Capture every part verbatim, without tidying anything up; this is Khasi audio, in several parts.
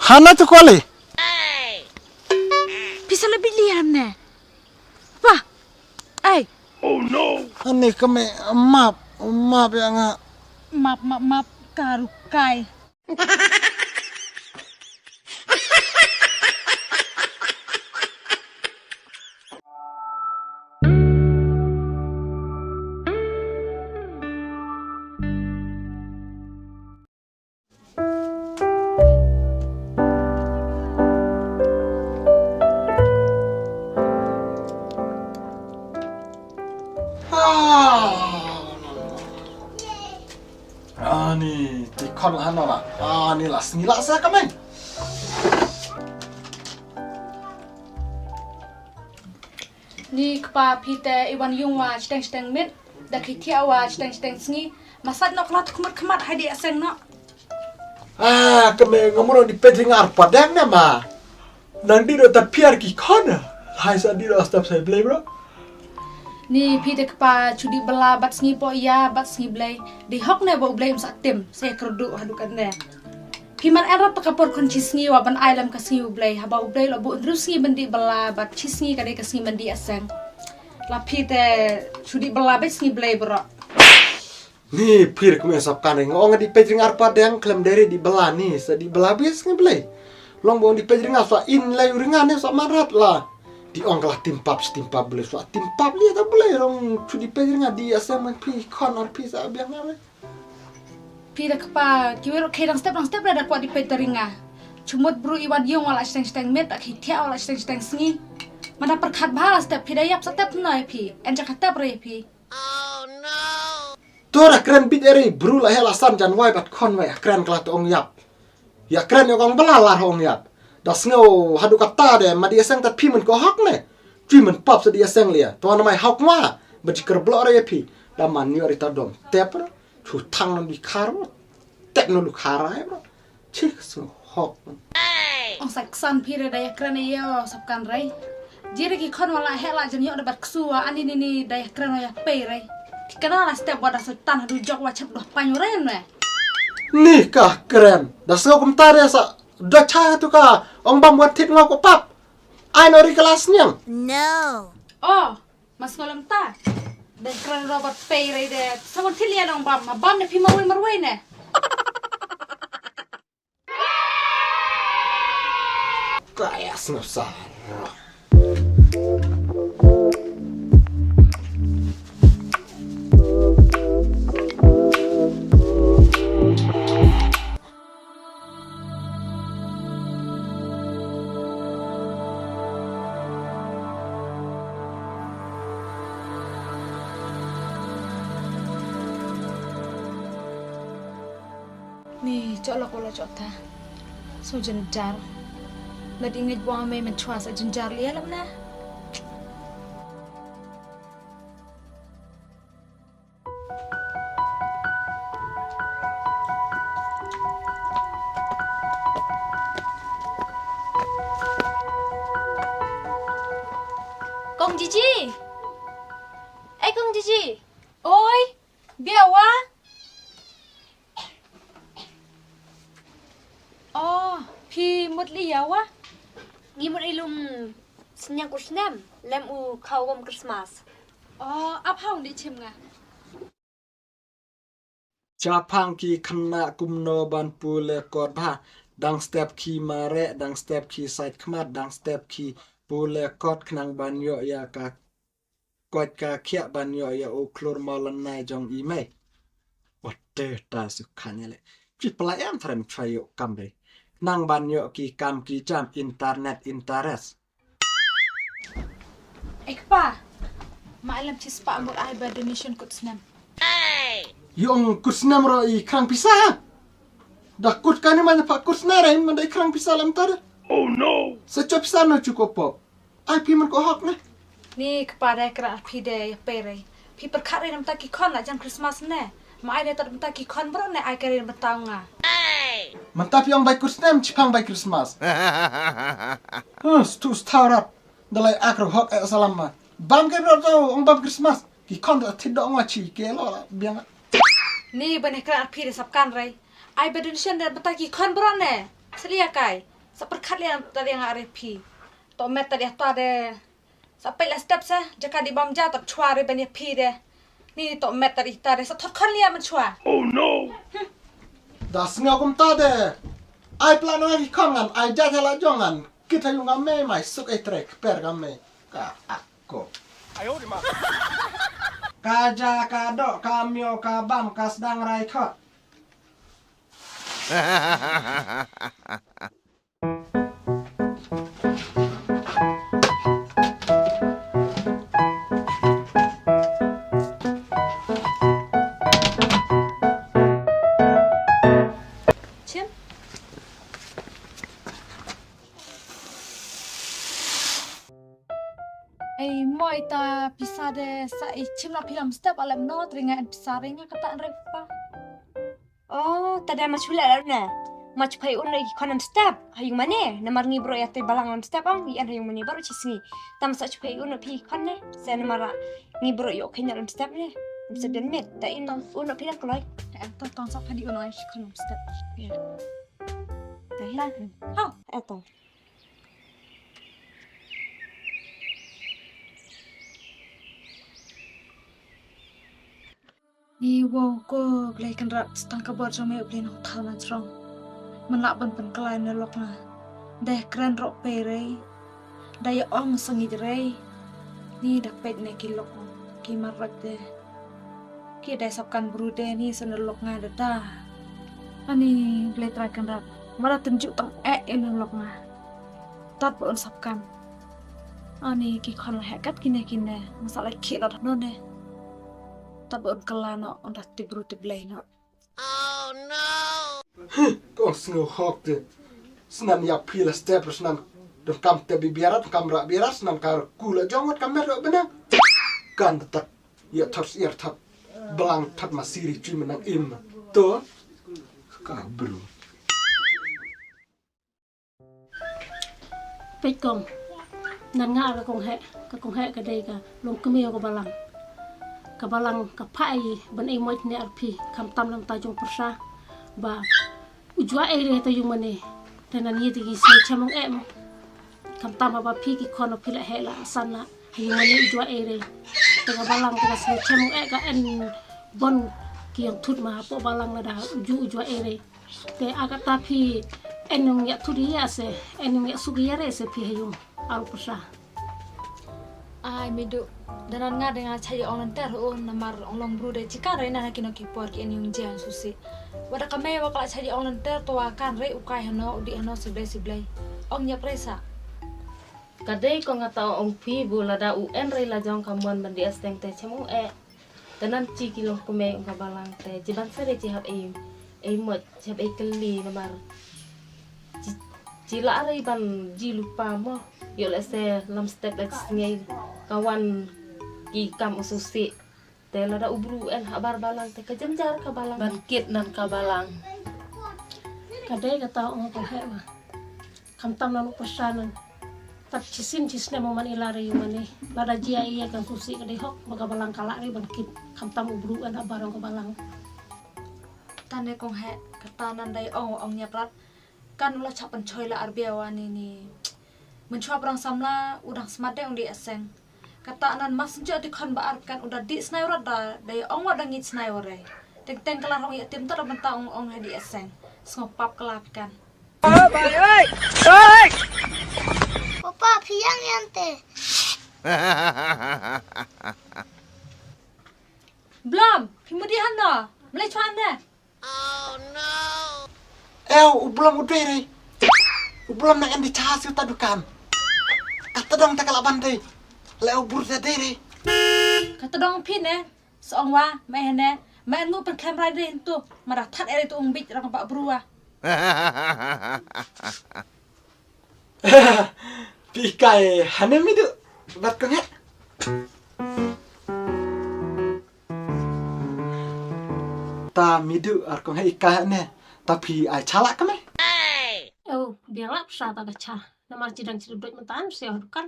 Hana tu kali. Pisa lebih lian ne. Wah. Ai. Ani kami map, map ya nga. Map, map, map, karukai. Ani, ti khon la hana la. Ani la sngi la sa ka meng. Ni kpa phi te i wan yung wa chiteng chiteng mit, da khi thiah wa chiteng chiteng sngi, ma sat nok la tu khmat khmat hai di aseng nok. Ah, ka me nga murang di pet ringa arpa dang na ma. Nang di do ta piar ki khon. Hai sa di do stap sai blei bro. Ni phi te kpa chu di bela bat sngi po ya bat sngi blei. Di hok ne bo blei um sa tim, se kerdu hadu kan ne. Phi man en rap ta ka por khon chi sngi wa ban ai lam ka sngi u blei, haba u blei lo bu ynru sngi ban di bela bat chi sngi ka dei ka sngi ban di aseng. La phi te chu di bela bat sngi blei bro. Ni phi re kum sap kan nga ong di pet ring arpa dang klem deri di bela ni sa di bela bi sngi blei. Long bo di pet ring sa in lai ring ne sa man rat la. Di ong kala tim pap tim pap blei sa tim pap li ta blei long chu di pet ring di aseng man phi khon ar phi sa biang na re. Phi da kpa ki wero khei dang step dang step da kwah di peit da ringa. Chumut bru i wan yung wala chiteng chiteng met, ak hi thiah wala chiteng chiteng sngi. Mana perkhat bha la step phi da yap sa tep noi phi. En jaka tep re phi. To da kren bit eri bru la hela san jan wai bat khon wai kren kala to ong yap. Ya kren yo kong bela lar ong yap. Da sngew hadu kata de ma di aseng ta phi men ko hok ne. Chui men pap sa di aseng lia. To na mai hok ma. Ba ji ker blok re phi. Da man yo ri ta dom. Tep ro. Chu thang non bi khar ro. Tep non lu khar ai ro. Chi ka sngew hok. Ong sa ksan phi re da ya kren yo sap kan re. Ji re ki khon wala hek la jan yo da bat ksu wa ani ni ni da ya kren ya pei re. Ki kana la step wa da so tan hadu jok wa chap doh pan re ne. Ni ka kren. Da sngew kumta re sa da cha tu ka ong bam wan thit ngo ko pap. Ai no ri kelas niang. No. Oh, mas ngolam ta. Da kren robot pei re de. Sa wan thit lian ong bam. Ma bam ne phi marwei marwei ne. Kaya sngew sa. Ni, chok lok wala chok ta. So jynjar. Lada i ngeit bwa me mynchwa sa jynjar liya lap na. Kong Jiji. Eh, Kong Jiji. Oi, bia wa. Oh, phi mut li ya wa? Ngi mut i lum sniang ku snem, lem u khaw bom Christmas. Oh, ap hau di chim nga. Chaphang ki khynnah kumno ban pule kot bha, dang step ki mareh, dang step ki sait khmat, dang step ki pule kot khnang ban ïoh ïa ka koit ka khiah ban ïoh ïa u khlur mawlynnai jong i mei. Wat te ta su khan ïa le. Phi pla em threm chwa ïoh kam re. Nang ban ïoh ki kam ki jam internet interest. Eh kpa. Ma alam chi spah mut ai ba donation kut snem. Ïong kut snem ro i krang pisa. Da kut kane man pa kut snem re man da i krang pisa lam tar. Oh no. Sa chop pisa no chuko pop. Ai phi man ko hok ne. Ni kpa dei kra phi dei ya pere. Phi perkhat re namta ki khon la jan Christmas ne. Ma ai dei tot namta ki khon bro ne ai kare namta nga. Manta phi ong bai Christmas chipang bai Christmas. Huh, stu staurat. Dalai ak ro hok e salam ma. Bam ke bro to ong bam Christmas. Ki khon da thit do ngwa chi ke lo la biang. Ni bane kra phi de sap kan re. Ai ba donation da namta ki khon bro ne. Selia kai. Sa pyrkhat liang ta dia nga are phi. To met ta dia ta de. Sa peit la step sa, jaka di bam ja to chwa re ben ya phi de. Ni to met ta di ta de, sa thot khon liang man chwa. Oh no. Da sngew kum ta de. Ai plan ngai ki khon ngan, ai ja la jong ngan. Kita yu ngam me mai suk ai trek per ngam me. Ka ako. Ka ja ka dok ka myo ka bam ka sdang rai khot. Chim. Ei moi ta pisa de sa i chim la pilam step alem no tringa en pisa ringa kata en repa. Oh, ta de ma chule la ne. Ma chupai un i khonam step. Hayung mane, namar ngi bro ya te balang lam step ang, i an hayung mane baru chisngi. Tam sa chupai un pi khon ne, se namar ngi bro yo kenya lam step ne. Step den met, ta in un pi dan kloi. Eh, tong tong sa padi un i khonam step. Ya. Dah hilang. Hau, eh tong. Ni wong ko Blei Kynrad, tang ka bor jong me Blei Nongthaw na jrong. Men lah ban pynkylla na lok nga. Dei kren rok pe rei. Dei ong sangi rei. Ni da peit ne ki lok ki marwat de. Ki dei sap kan bru de ni sa na lok nga de ta. Ani Blei Trai Kynrad. Mara tynju tang e e na lok nga. Tat ba un sap kan. Ani ki khon la heh kat kine kine. Masa la ki la no ne. Tat ba un kylla no un da ti bru ti Blei no. Kong sngew hok te. Snan yak phi la step snan. Dong kam te bi biarat kam ra biarat snan kar kula jong wat kam mer do bena. Kan tat ya thot ya thot. Blang thot ma siri chui menang im. To. Ka bru. Peit kong. Nan nga ka kong heh, ka kong heh ka dei ka long kmie ka balang. Ka balang ka pha ei ban ei moj ne ar phi kham tam lam ta jong pyrsa ba u jua ei re ta yung mane. Te nan ngi te ki sngewchem ong eh mo. Kham tam ba phi ki khon phi la heh la san la ha yung mane u jua ei re. Te ka balang te ka sngewchem ong eh ka en bon ki yong thut ma hapoh balang la da u ju u jua ei re. Te a kata phi en nong ïa thut ïa se en nong ïa suk ïa re se phi ha yung aru pyrsa. Ai midu, da nan nga da nga chai ong lynter u namar ong long bru de chika re na ki no ki por ki en yung jian susi. Wada ka mei wa ka la chai ong lynter to wa kan re u kai hano u di hano siblei siblei. Ong ïa presa. Ka dei ko nga ta ong phi bu lada u en re la jong ka mon ban di asteng te chem ong eh. Te nan chi ki long kumei ong ka balang te chi ban sere chi hap ei ei mot chi hap ei kali namar chi la are ban ji lupa mo. Yo le se lam step ek sngi ka wan ki kam ususi. Te lada u bru en habar balang te ka jemjar ka balang ban kit nan ka balang. Ka dei kata ong ka heh ba kham tam na nuk pyrsa nan. Tap chisin chisne mo man ila re yu mane. Lada jia iya kan susi ka dei hok ba ka balang ka la re ban kit kham tam u bru en habar ong ka balang. Tane kong heh kata nan dei ong ong nyap rat. Kan u la chap pynchoi la arbia wa ni ni. Mynchwa prang samla u dang smat de ong di aseng. Kata nan mas njo di khon ba ar kan u da di snai rat da dei ong wa da ngit snai wa re. Teng teng kala hong ya tim tar ban ta ong ong di aseng. Sngo pap kala kan. Papa, phi yang yan te. Blom, phi mudi han no. Mlei chwan ne. Ew, u Blom u dei re. U Blom na kan di cha siu ta dukan. Kata dong ta kala ban dei. Le u bur ta dei re. Kata dong phi ne. Song wa me hene me nu pen khlem rai dei tu. Mara that ere tu ung bit rang ba brua. Phi kai hane midu bat ko nge. Ta midu ar ko nge ikai hane ta phi ai chala kame. Oh, dia lap sa ta da cha. Namar ci dang ci duduk mentan sia dukan.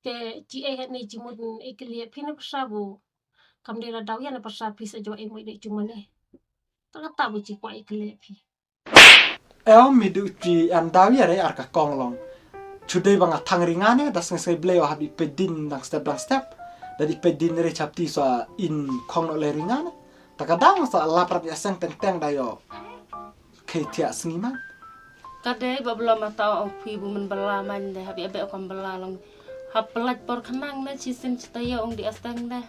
Te ci eh hane ci mut ikli phi na psa bu. Kam dei la daw ïa na psa phi sa jwa eh mut dei cuma ne. Ta kata bu ci kwa ikli phi. Em, mi du chi an daw ya re ar ka kong long. Chu dei ba nga thang ri nga ne, da sngi sngi blei o hap i peit din dang step dang step. Da i peit din re chap ti so in khong no le ri nga ne. Ta ka dang so lap rap ya seng teng teng da yo. Khei thiah sngi man. Ka dei ba bla ma ta ong phi bu men bla man de hap ya be kom bla long. Hap pelat por khnang na chi sim chi ta ya ong di aseng de.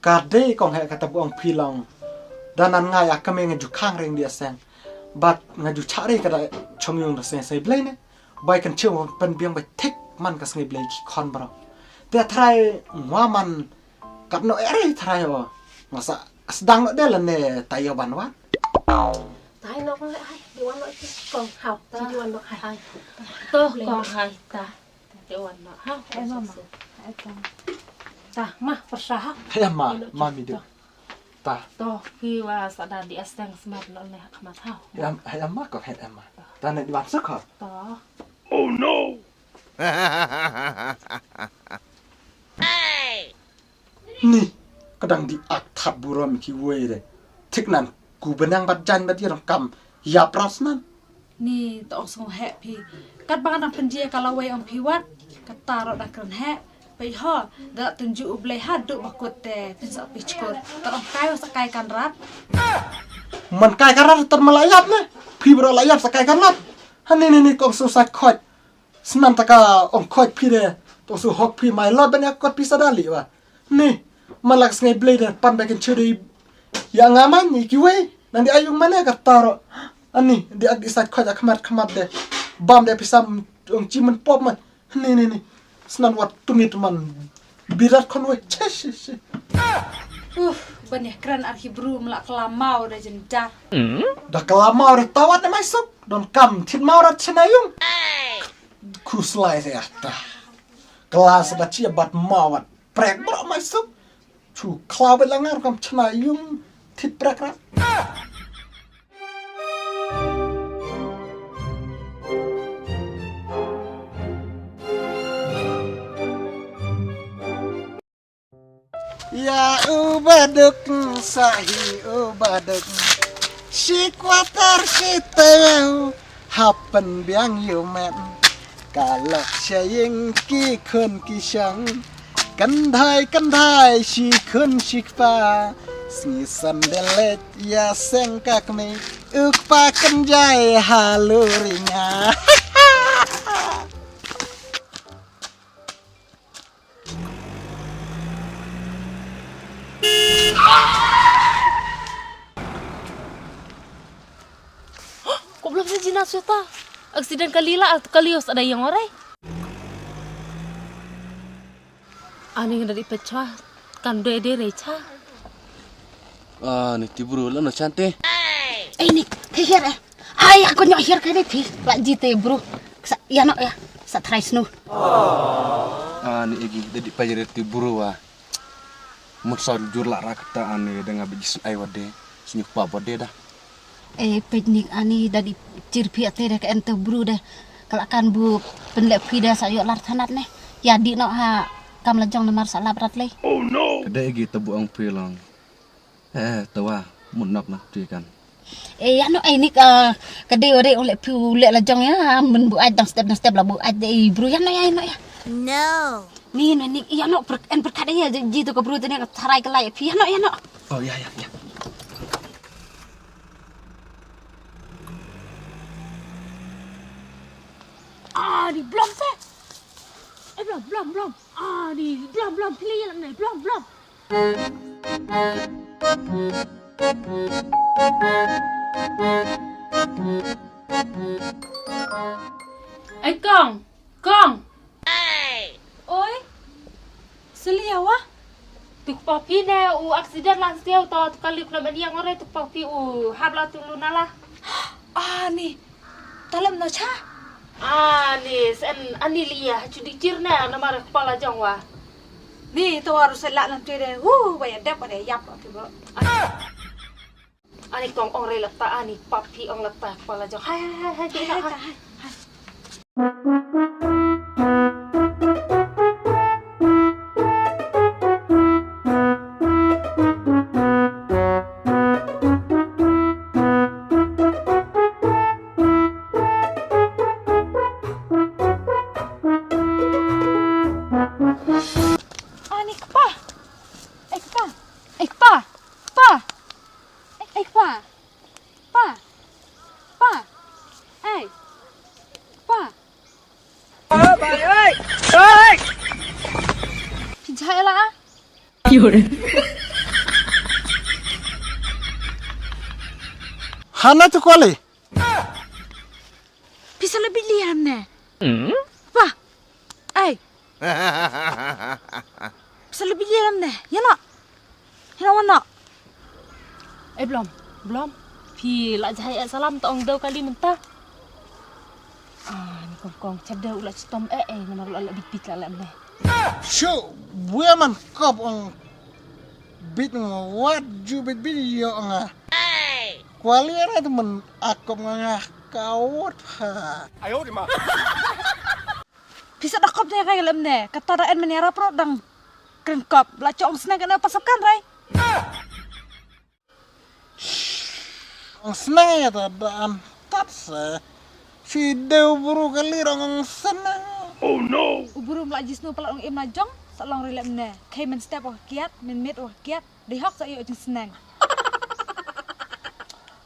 Ka dei kong he kata bu ong phi long. Da nan nga ya ka me nga ju khang reng di aseng. Bat nga ju chah re ka da chong yung da seng sei blei ne. Bai kan chiu pen biang bai thik man ka sngi blei ki khon bro. Te thrai ngwa man kat no ere thrai o. Nga sa sdang no de la ne ta yo ban wan. Tai nok le ai, di wan nok ki kong hau, di wan nok ai. To kong hai ta. Te wan nok ha. Eh, mama. Eh, ta. Ta, ma, persa ha. He ma, ma mi de. Ta. To, phi wa sa da di asteng smat nok ne ha khmat ha. He ma ko he ma. Ta ne di wan suk ha. To. Oh no. Ni, ka dang di ak thap burom ki wei re. Thik nan, ku benang bat jan bat yar kam yap ras nan. Ni, to ong sngewheh phi. Kat ba nga dang pynjia ka lawei ong phi wat, kata ro da kren heh. Pei ho, da tynju u blei ha du ba kut te, pynsa phi chkur. To ong kai wa sa kai kan rat. Man kai kan rat, tan ma la yap ne. Phi bro la yap sa kai kan rat. Ha ni ni ni kong su sa khot. Snan ta ka ong khot phi de. To su hok phi mai lot ban ya kot phi sa dali wa. Ni, malak sngai blei de pan ba kin churi. Ya nga man ni ki wei. Nang di ayung mane ka taro. Ani, di ak di sa khot ak mat khmat de. Bam de phi sam ong chi man pop man. Ni ni ni. Snan wat tumit man. Birat khon wei. Che che che. Uh, ban ya kran ar Hebrew mla klamau de jendar. Da klamau de tawat de mai suk. Don kam thit mau rat chena yung. Khuslai se ata. Klas ba chi bat mawat. Prek bro mai suk. Chu klau bet langar kam chena yung thit prek rat. Ya u baduk, sa hi u baduk. Shi kwatar shi teu, happen biang yu met. Ka lok sha ïing ki khun ki shong. Kynthai kynthai shi khun shi kpa. Sngi san de leit ïa seng ka kmie. U kpa kynjai ha luringa. Ko blom sa jina suta. Accident kali la, kali os ada yang orai. Ani ngada di pechwa. Kan doi doi rei cha. Ah, ni ti bru la no chante. Eh, ni, te hiar eh. Ai, aku nyok hiar kene ti. La ji te bru. Sa, ya no ya. Sa try snu. Ah, ni egi, dadi pajare ti bru wa. Mut sa jur la rakta ani dengan bejis ai wade. Senyuk pa wade dah. Eh, peit nik ani dadi chir phi ate da ka ente bru de. Kala kan bu pynleh phi de sa yok lar thanat ne. Ya di no ha kam la jong namar sa lap rat lei. Kada egi tabu ang phi long. Eh, tawa mun nok na ti kan. Eh, ya no ai nik ka de ore ong leh phi u leh la jong ya men bu ai dang step dang step la bu ai de bru ya no ya no ya. No. Ni no nik ya no per en per kada ya ji to ka bru de ne ka tharai ka lai phi ya no ya no. Oh ya ya ya. Ah, di blom se. Eh, blom, blom, blom. Ah, di blom, blom, pili lang ni, blom, blom. Eh, kong, kong. Oi. Selia wa? Tuk pau phi ne u accident lang siau to tuk kali kena meniang ore tuk pau phi u hap la tuk luna la. Ah, ni. Talem no cha? Ah, ni sen ani lia chu di chir ne namar kepala jong wa. Ni to waru selak lam tu de. Hu, baya dep baya yap tu bro. Ani kong ong rei lata ani pap phi ong lata kepala jong. Hai hai hai hai. Hai hai hai. Hana tu kali. Pisa lebih liam ne. Apa? Ai. Pisa lebih liam ne. Ya no. Ya no, no. Eh, Blom, Blom. Phi la jahai eh salam ta ong dau kali mynta. Ah, ni kong kong chap dau la chitom eh eh namar la la bit bit la la ne. Shu, buya man kop ong bit ngwat ju bit bit yo nga. Kwali ra tu man akop nga nga kawat ha. Pisa dakop ne kai lem ne. Kata da en men ya rap ro dang. Kren kop la chong sne kana pasap kan rai. Ang sneng ya ta da an tat se. Si deu buru kali rong ang sneng. Oh no. U buru mla jisnu pala ong im na jong sa long rilem ne. Kai men step wa kiat, men mit wa kiat. Di hok sa iyo jing sneng.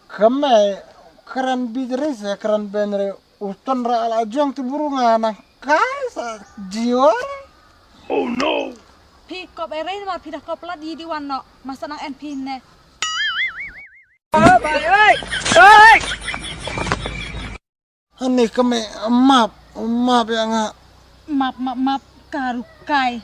Kame kran bidri se kran benri. Uton ra ala jong ti buru nga nang kai sa jior. Oh no. Phi kop ere mar phi dah kop lat yi di wan no. Masa nang en phi ne. Ani kami map map ya nga. Map map map karukai.